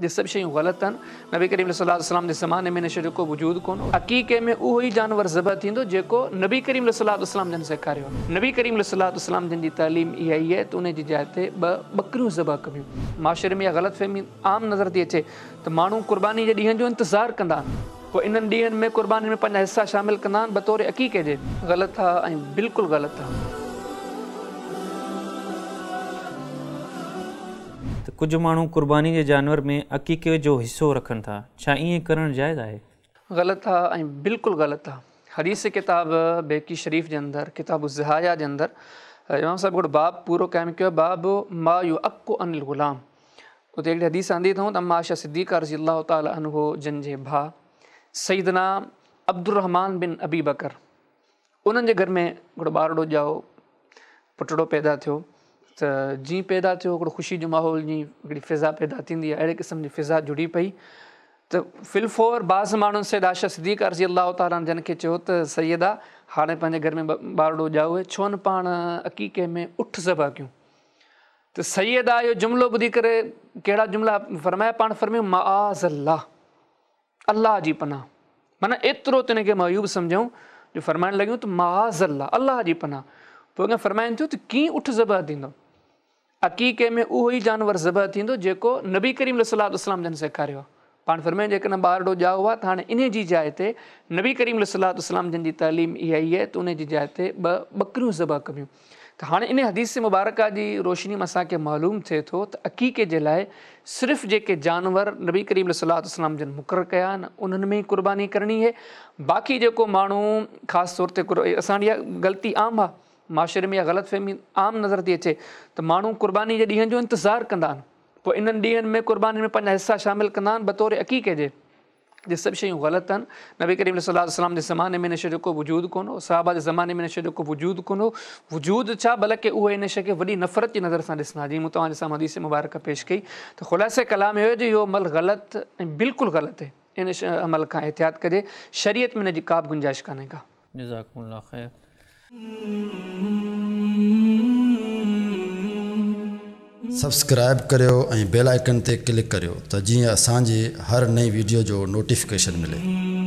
جي سڀ شيون غلط آهن. نبي ڪريم صلي الله عليه وسلم جي زماني ۾ ان شيء جو ڪو وجود ڪونه هو. عقيقي ۾ اهو ئي جانور ذبح ٿيندو جيڪو نبي ڪريم صلي الله عليه وسلم جن سيکاريو آهي. نبي ڪريم صلي الله عليه وسلم جن جي تعليم اها ئي آهي ته ان جي جاء تي ٻه ٻڪريون ذبح ڪبيون. معاشري ۾ اها غلط فهمي عام نظر ٿي اچي ته ماڻهو قرباني جي ڏينهن جو انتظار ڪندا آهن. پوء انهن ڏينهن ۾ قربانين ۾ پنهنجا حصا شامل ڪندا آهن بطور عقيقي جي. غلط آهي ۽ بلڪل غلط آهي. ته ڪجهه ماڻهو قرباني جي جانور ۾ عقيقي جو حصو رکن ٿا، ڇا ائين ڪرڻ جائز آهي؟ غلط آ ۽ بلڪل غلط آ. حديث ڪتاب بيهقي شريف جي اندر ڪتاب الضحايا جي اندر امام صاحب هڪڙو باب پورو قائم ڪيو آهي باب ما يعق عن الغلام اتي هڪڙي حديث آندي اٿئون ته اما عائشه صديقه رضي الله تعالٰي عنه جن جي ڀاء سيدنا عبدالرحمان بن ابي بڪر انهن جي گهر ۾ هڪڙو ٻارڙو ڄائو، پٽڙو پيدا ٿيو ته جيئن پيدا ٿيو هڪڙو خوشي جو ماحول جيئن هڪڙي فضا پيدا ٿيندي آهي اهڙي قسم جي فضا جڙي پئي ته في الفور بعض ماڻهن سيده عائشه صديقه رضي الله تعالٰي عنها جن کي چيو ته سيده هاڻي پنهنجي گهر ۾ ٻارڙو ڄائو آهي ڇو نه پاڻ عقيقي ۾ اٺ ذبح ڪيون ته سيده اهو جملو ٻڌي ڪري ڪهڙا جملا فرمايا پاڻ فرمايو معاذ الله الله جي پناهه معنيٰ ايترو ته ان کي معيوب سمجهيائون جو فرمائڻ لڳيون ته معاذ الله الله جي پناهه پوء اڳيان فرمائن ٿيون ته ڪيئن اٺ ذبح ٿيندو؟ عقيقي ۾ اهو ئي جانور ذبح ٿيندو جيڪو نبي ڪريم صلي الله عليه وسلم جن سيکاريو آهي. پاڻ فرمايائون جيڪڏهن ٻارڙو ڄائو آهي ته هاڻي انهي جي جاء تي نبي ڪريم صلي الله عليه وسلم جن جي تعليم اها ئي آهي ته انهي جي جاء تي ٻه ٻڪريون ذبح ڪبيون. ته هاڻي انهي حديث مبارڪه جي روشني ۾ اسان کي معلوم ٿئي ٿو ته عقيقي جي لاء صرف جيڪي جانور نبي ڪريم صلي الله عليه وسلم جن مقرر ڪيا آهن انهن ۾ ئي قرباني ڪرڻي اهي باقي جيڪو ماڻهو خاص طور تي اسان وٽ اها غلطي عام آهي معاشري ۾ اها غلط فهمي عام نظر ٿي اچي ته ماڻهو قرباني جي ڏينهن جو انتظار ڪندا آهن پوء انهن ڏينهن ۾ قرباني ۾ پنهنجا حصا شامل ڪندا آهن بطور عقيقي جي. جي سڀ شيون غلط آهن. نبي ڪريم صلي الله عليه وسلم جي زماني ۾ ان شيء جو ڪو وجود ڪونه هو. صحابه جي زماني ۾ ان شيء جو ڪو وجود ڪونه هو. وجود ڇا بلڪه اهي ان شيء کي وڏي نفرت جي نظر سان ڏسندا جيئن مون توهان جي سامهون حديث مبارڪه پيش ڪئي ته خلاصه ڪلام اهو آهي جو اهو عمل غلط ۽ بلڪل غلط آهي. ان عمل کان احتياط ڪجي. شريعت ۾ ان جي ڪا به گنجائش ڪانهي ڪا. جزاڪم الله خير. سبسڪرائيب ڪريو ۽ بيل آئيڪن تي ڪلڪ ڪريو ته جيئن اسان جي هر نئين ويڊيو جو نوٽيفڪيشن ملي.